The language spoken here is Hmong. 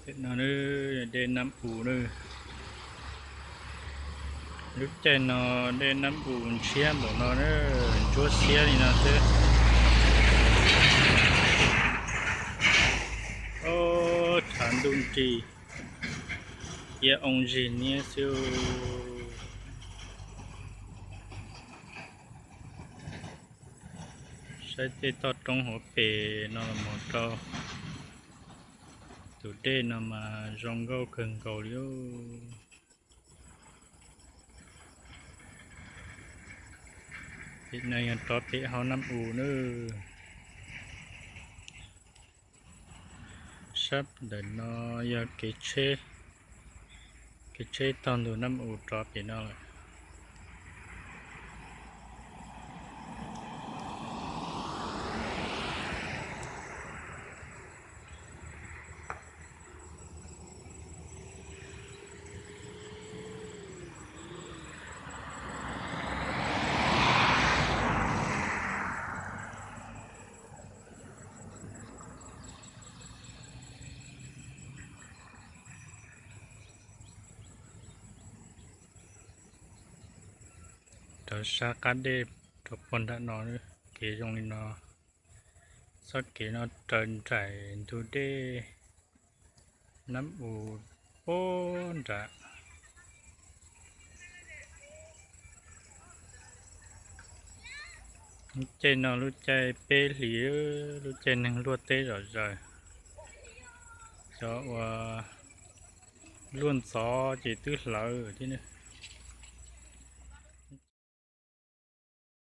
Tam no dej Nab Us na, lub caij no dej Nab Us ntshiab npaum no na, ntsuab xiab li no xwb. Ob, tshav ntuj nrig, ib oo zig niab xwb. Saib tej toj roob hauv pes no los mus rau tus dej no mas zoo nkauj kawg nkaus li. Pem no yog rov pem hauv Nab Us na. Sab ntawm no yog kev tsheb, kev tsheb taug ntug Nab Us rov pem no lawm. Rov sab qab dej rau puag nram no, kev zoo li no. Txoj kev no raws nraim ntug dej Nab Us puag nram. Lub caij no lub caij peb hlis, lub caij neeg luaj teb zom zaws. Cov uas luaj ntxov ces twb hlawv thiab.